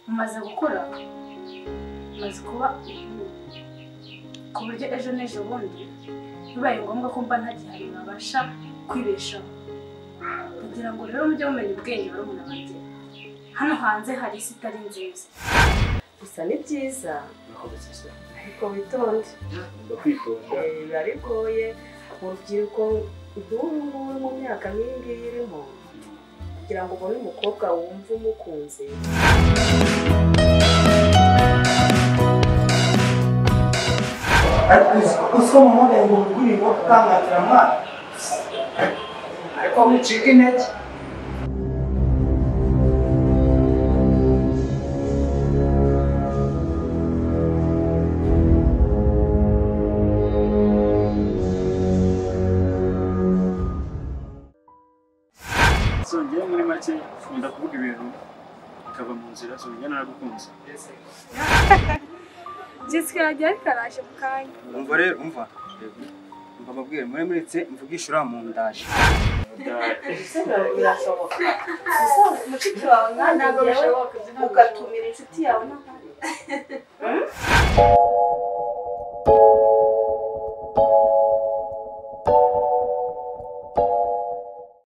Mumaze gukura, mumaze kuba ku buryo ejo n'ejo bundi bibaye ngombwa ko mba ntagihari mwabasha kwibeshaho. Kugira ngo rero mujye mumenya ubwenge barumuna banjye, hano hanze hari isi itari nziza. Gusa ni byiza ariko witonde, biba bigoye mu rubyiruko nk'uru nguru mu myaka nk'iyi ngiyi irimo, kugira ngo ubone umukobwa wumva umukunze. Usoma ngo ngurire ukangatira mwana ariko wicika intege. So njye muri make nkunda kuvuga ibintu bikava mu nzira, so njye naragukunze. Jessica yagiye ariko araje mu kanya. Umva rero, umva mbabwire muri muretse mvugisha uriya muntu ndaje. Birashoboka mushiki wawe ntabwo bishoboka ugatumira inshuti yawe n'ahandi.